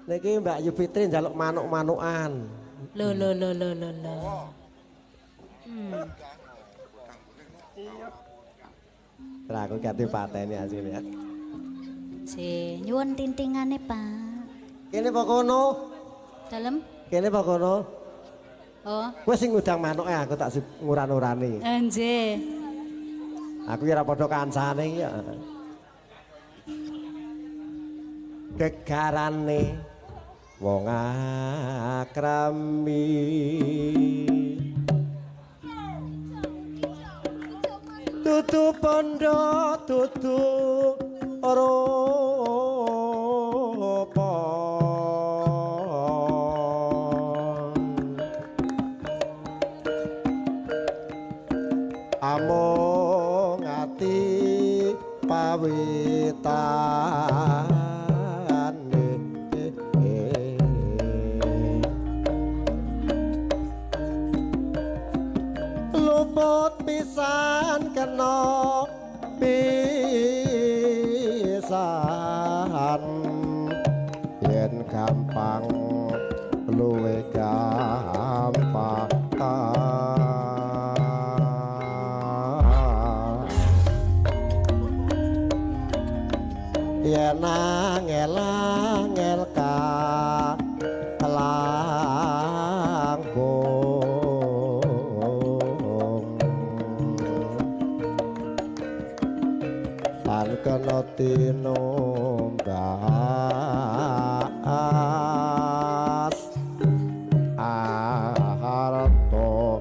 Niki Mbak Yu Fitri njaluk manuk-manukan. Lho lho lho lho lho lho. Lah aku gak dipateni asline. Si, nyuwun tintingane, Pak. Kene apa kono? Dalem? Kene apa kono? Oh. Kowe sing ngundang manuke aku tak nguran-urani. Nggih. Aku ya ora padha kancane iki ya. Gegarane wong akrami. Tutu pondo tutu rupa. Amung ati pawitane. Luput pisan kena pisan yen gampang luwe gampang. Yen angel angel ka langkung tan kena tinumbas arto.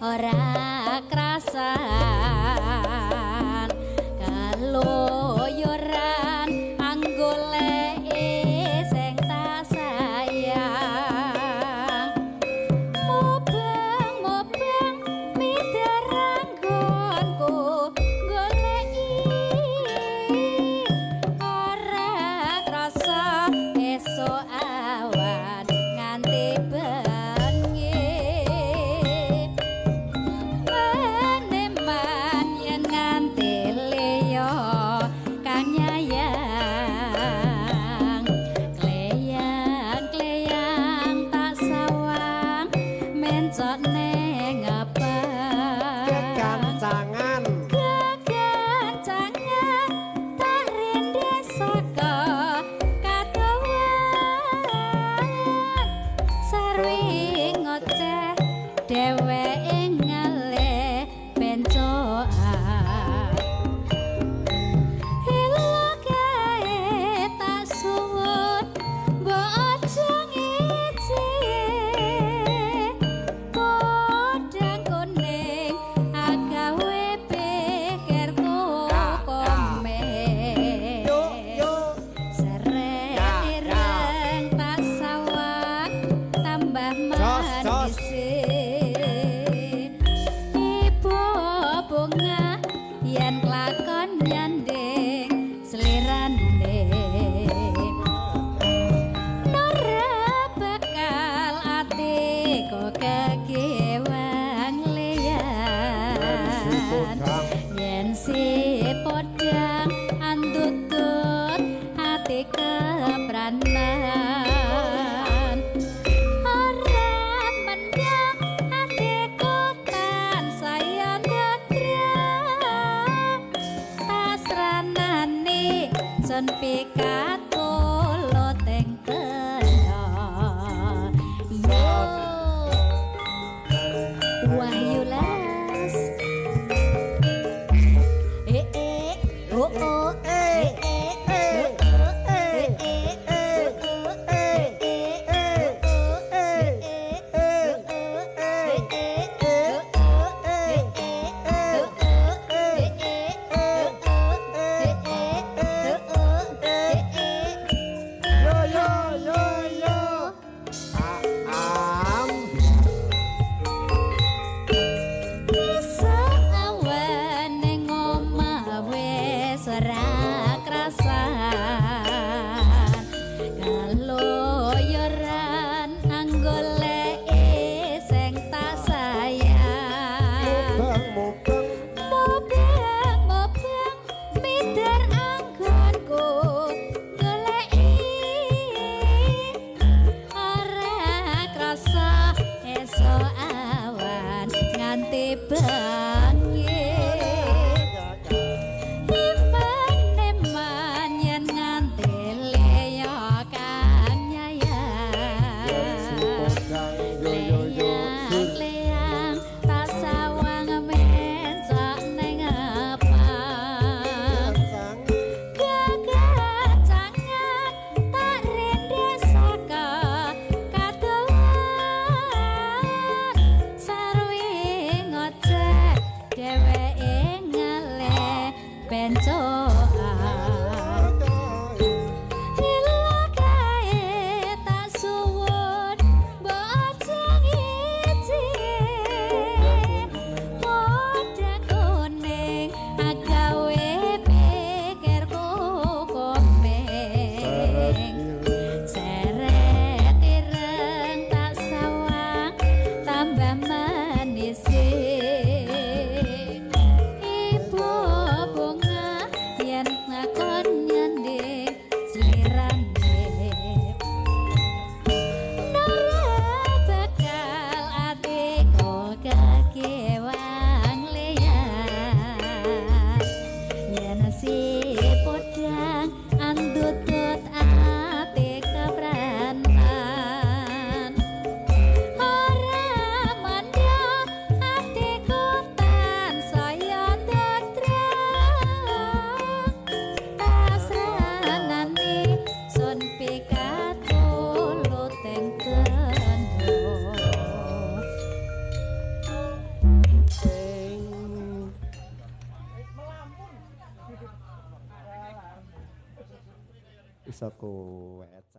Ora krasan kaloyoran anggoleke sing tak sayang. Mubeng-mubeng mideranggonku goleki ora krasa esuk awan nganti bengi. Yen si podang andutut ati kepranan ora mendang atiku tansaya ndadra pasranane sun pikatulo teng kena. Yo Wahyu Laras. Oh oh eh eh eh eh eh eh eh eh Yo yo yo yo. Am. Awan ning omah wis ora krasan kaloyoran. Dibangi Iman-iman yen nganti liya kang nyayang. Yo yo yo. Leyang tak sawang mencak ning apang. Kekacangan tak rende saka kadohan. Sarwi ngoceh dheweke ngelih bencokan. Ilakae tak suwun mbok aja ngiji. Padha kuning agawe pikirku komeng. Seret ireng tak sawang tambah manis. Ibu bunga yen ngakon nyanding slirane. Nora bakal atiku kekewang liyan. Yen si podang andutut ati keprantan. Ora mandha atiku tansaya ndodrong. Pasranane sun pikatuluting tendo. Bisa kuwet.